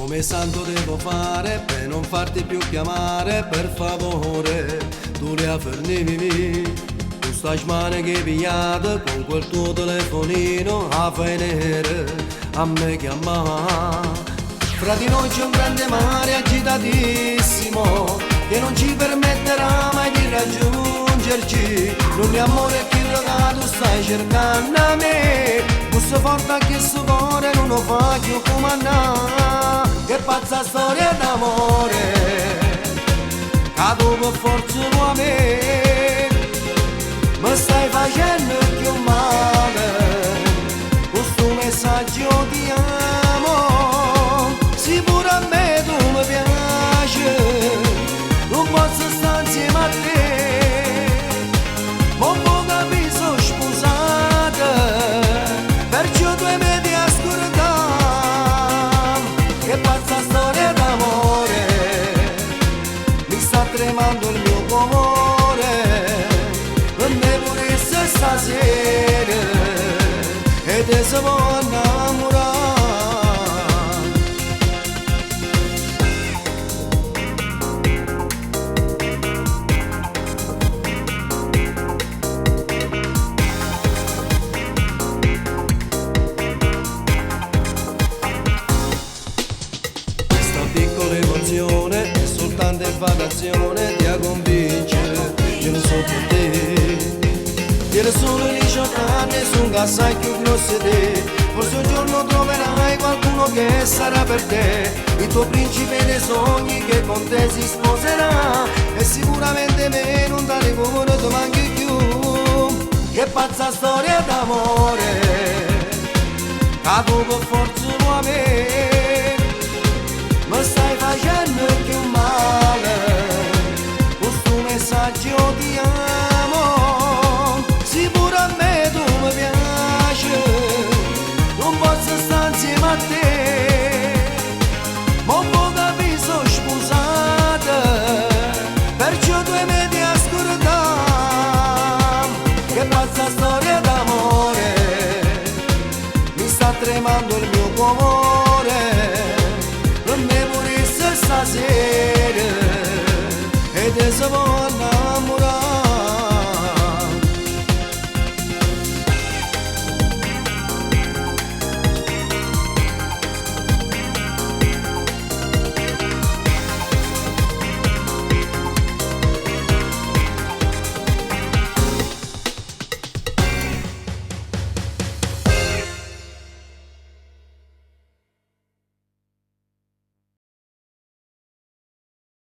Come santo devo fare per non farti più chiamare, per favore, tu le a fernì. Tu stai smane che pigliata con quel tuo telefonino a venere a me chiamare. Fra di noi c'è un grande mare agitatissimo che non ci permetterà mai di raggiungerci. Non è amore che tu stai cercando a me, questo forte che su cuore non lo fa più comandare. Che pazza storia d'amore, che tu per forza vuoi me, mi stai facendo più male, questo messaggio ti amo, se pure a me tu mi piace, non posso stare insieme a te, ma può capire sono sposata, perciò tu mi devi ascoltare, che pazza storia d'amore, mi sta tremando il mio cuore, per me volesse stasera, e te se può innamorare. Questa piccola emozione è soltanto infatuazione, ti convince, io non so per te. Tiene solo 18 anni, sono assai più grosso di te. Forse un giorno troverai qualcuno che sarà per te, il tuo principe dei sogni che con te si sposerà, e sicuramente me non dare cuore ti manchi più. Che pazza storia d'amore, che tu per forza vuoi me, mi stai facendo più male, questo messaggio ti amo, se pure a me tu mi piace, non posso stare insieme a te, ma può capire sono sposata, perciò tu mi devi ascoltare, che pazza storia d'amore, mi sta tremando il mio cuore, non me volesse stasera, e te se può